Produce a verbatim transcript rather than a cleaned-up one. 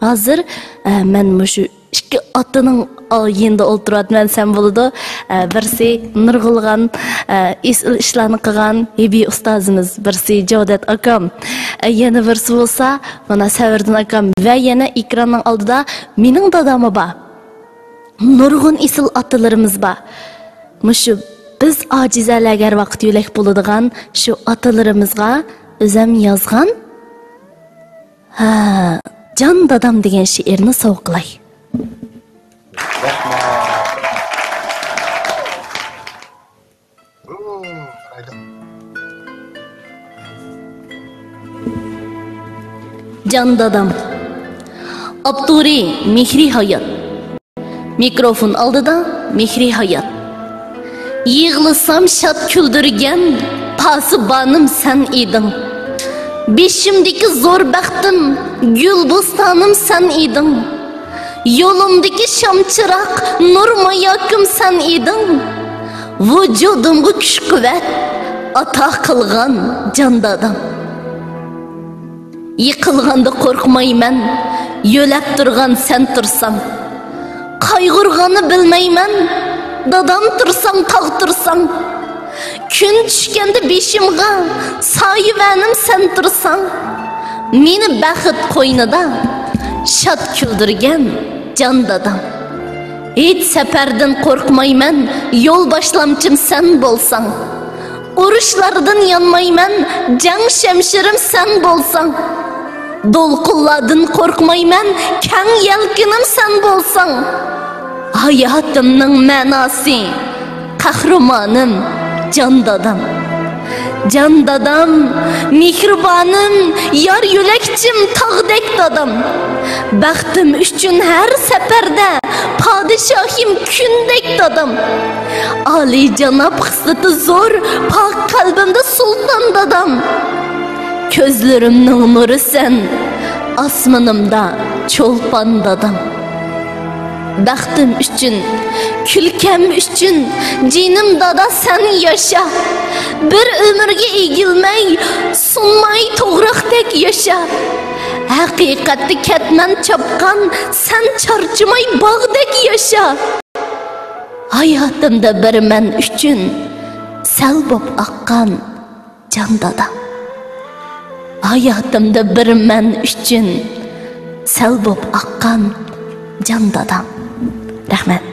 ھازىر، ئە، مەن مۇشۇ ئىككى ئاتىنىڭ ئا-، يېنىدا ئولتۇرۇۋاتىمەن دېسەم بولىدۇ. ئە، بىرسى نۇرغۇنلىغان، ئە، ئېسىل ئىشلارنى قىلغان ھېبى ئۇستازىمىز، بىرسى جەۋدەت ئاكام، ئە، يەنە بىرسى بولسا مانا سەۋردىن ئاكام ۋە يەنە ئېكراننىڭ ئالدىدا مېنىڭ داداممۇ بار. نۇرغۇن ئېسىل ئاتىلىرىمىز بار. مۇشۇ بىز ئاجىزەلەرگە ھەر ۋاقىت يۆلەك بولىدىغان شۇ ئاتىلىرىمىزغا ئۆزەم يازغان، ھە، جان دادام دېگەن شېئىرنى سوۋغا قىلاي. جان دادام. ئاپتورى مېھرى ھايات. مىكروفون ئالدىدا مېھرى ھايات. يىغلىسام شاد كۈلدۈرگەن پاسىبانىم سەن ئىدىڭ. بېشىمدىكى زور بەختىم، گۈل بوستانىم سەن ئىدىڭ. يولۇمدىكى شام چىراغ، نۇر ماياكىم سەن ئىدىڭ. ۋۇجۇدۇمغا كۈچ قۇۋۋەت ئاتا قىلغان جان دادام. يىقىلغاندا قورقمايمەن، يۆلەپ تۇرغان سەن تۇرساڭ. قايغۇرغاننى بىلمەيمەن، دادام تۇرساڭ، تاغ تۇرساڭ. كۈن چۈشكەندە بېشىمغا سايىۋەنىم سەن تۇرساڭ. مېنى بەخت قوينىدا شاد كۈلدۈرگەن جان دادام. ھېچ سەپەردىن قورقمايمەن، يول باشلامچىم سەن بولساڭ. ئۇرۇشلاردىن يانمايمەن، جەڭ شەمشىرىم سەن بولساڭ. دولقۇنلاردىن قورقمايمەن، كەڭ يەلكىنىم سەن بولساڭ. ھاياتىمنىڭ مەناسى، قەھرىمانىم، جان دادام. جان دادام، مېھرىبانىم، يار يۆلەكچىم، تاغدەك دادام. بەختىم ئۈچۈن ھەر سەپەردە پادىشاھىم، كۈندەك دادام. ئالىيجاناب خىسلىتى زور، پاك قەلبىمدە سۇلتان دادام. كۆزلىرىمنىڭ نۇرى سەن، ئاسمىنىمدا چولپان دادام. بەختىم ئۈچۈن، كۈلكەم ئۈچۈن، جېنىم دادا سەن ياشا. بىر ئۆمۈرگە ئېگىلمەي، سۇنماي توغراقتەك ياشا. ھەقىقەتتە كەتمەن چاپقان، سەن چارچىماي باغدەك ياشا. ھاياتىمدا بىر مەن ئۈچۈن سەل بوپ ئاققان جان دادام. ھاياتىمدا بىر مەن ئۈچۈن سەل بوپ ئاققان جان دادام. رەھمەت.